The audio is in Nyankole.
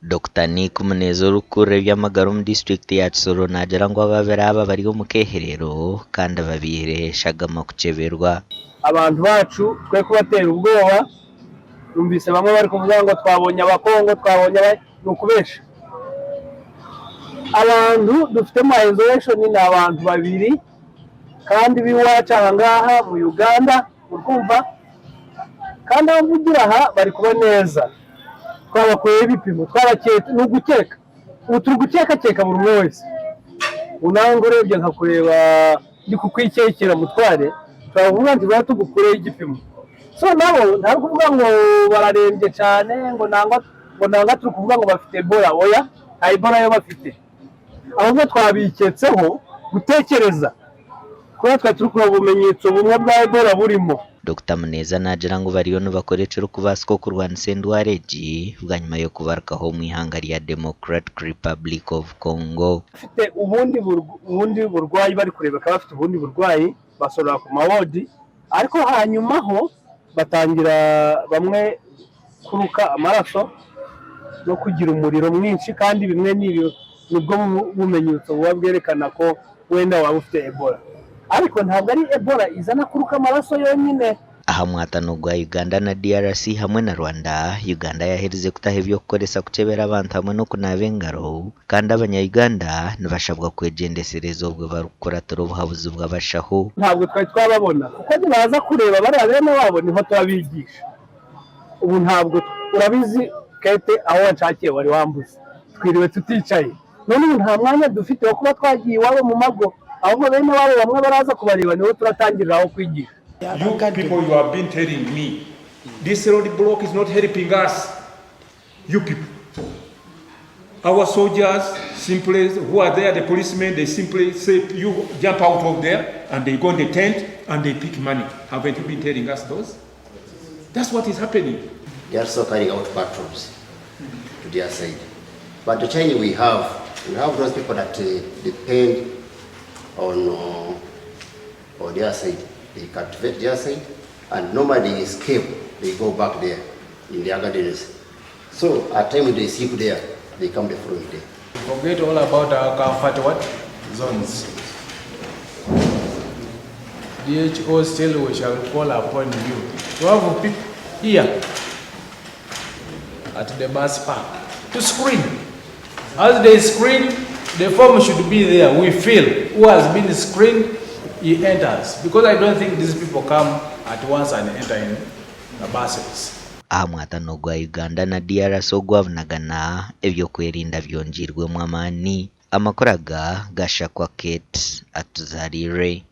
Dokita Nick Muneza orikukurira eby'amagara omu disiturikiti ya Kisoro naagira ngu ababiri aba bari omu keeherero kandi babaihireho eshagama kukyeberwa. Abantu baacu twe kubateera ubwoba, numvise bamwe barikuvuga ngu twabonye abakongo twabonye aba nokubesha. Abantu dufite omu isolation ni abantu babiri kandi b'iwacu aha ngaha mu Uganda orikumva kandi ahu mvugira aha bari kuba neza twabakoreire ebipimo twabakye nigukyeka ubu turi gukyekakyeka buri umwe wese ubu nange orebye nkakureeba ndikukwikyekera mutware twavuga nti rwa tugukureho igipimo so nabo ntarikuvuga ngu bararembye cyane ngu nangwa ngu nangwa turi kuvuga ngu bafite Ebola oya nta Ebola yo bafite ahubwo twabikyetseho gutekereza kubera twari turi kureba obumenyetso bumwe bwa Ebola burimo. Dokita Muneza naagira ngu bariyo nibakora ekirikubaasika okurwanisa endwara egi bwanyima y'okubarukaho omu ihanga rya Democratic Republic of Congo. Bafite ubundi ubundi burwayi barikurebeka bafite ubundi burwayi basorora ku ma ward ariko hanyumaho batangira bamwe kuruka amaraso no kugira umuriro mwinshi kandi bimwe nibwo bumenyetso buba bwerekana ko wenda waba ufite Ebola ariko ntabwo ari Ebola izana kuruka amaraso yonyine. Aha mwatano gwa Uganda na DRC hamwe na Rwanda, Uganda yaherize kutaho eby'okukoresa kukyebera abantu hamwe n'okunaaba engaro kandi abanya Uganda nibashabwa kwegyendesereza obwo barikukuratira obuhabuzi bw'abashaho. Ntabwo twari twababona kuko nibaza kureba bariya bene wabo niho turabigisha ubu ntabwo urabizi Kate aho wanshakiye wari wambuze twiriwe tuticaye none ubu nta mwanya dufite wo kuba twagiye iwabo mu mago ahubwo bene wabo bamwe baraza kubareba niho turatangiriraho kwigisha. You people, you have been telling me this road block is not helping us. You people. Our soldiers simply, who are there, the policemen, they simply say, you jump out of there and they go in the tent and they pick money. Haven't you been telling us those? That's what is happening. They are also carrying out patrols to their side. But the challenge we have, we have those people that depend on their side. They cultivate their side, and normally they escape, they go back there in their gardens. So at times they sleep there, they come the following day. Forget all about our comfort what? Zones. DHO still we shall call upon you. To have people here at the bus park to screen. As they screen, the form should be there. We fill. Who has been screened, he enters. Because I don't think these people come at once and enter in the buses. Aha mwatano gwa Uganda na DRC ogwabunagana, eby'okwerinda byongiirwemu amaani. Amakuru aga gashakwa Kate Atuzarire.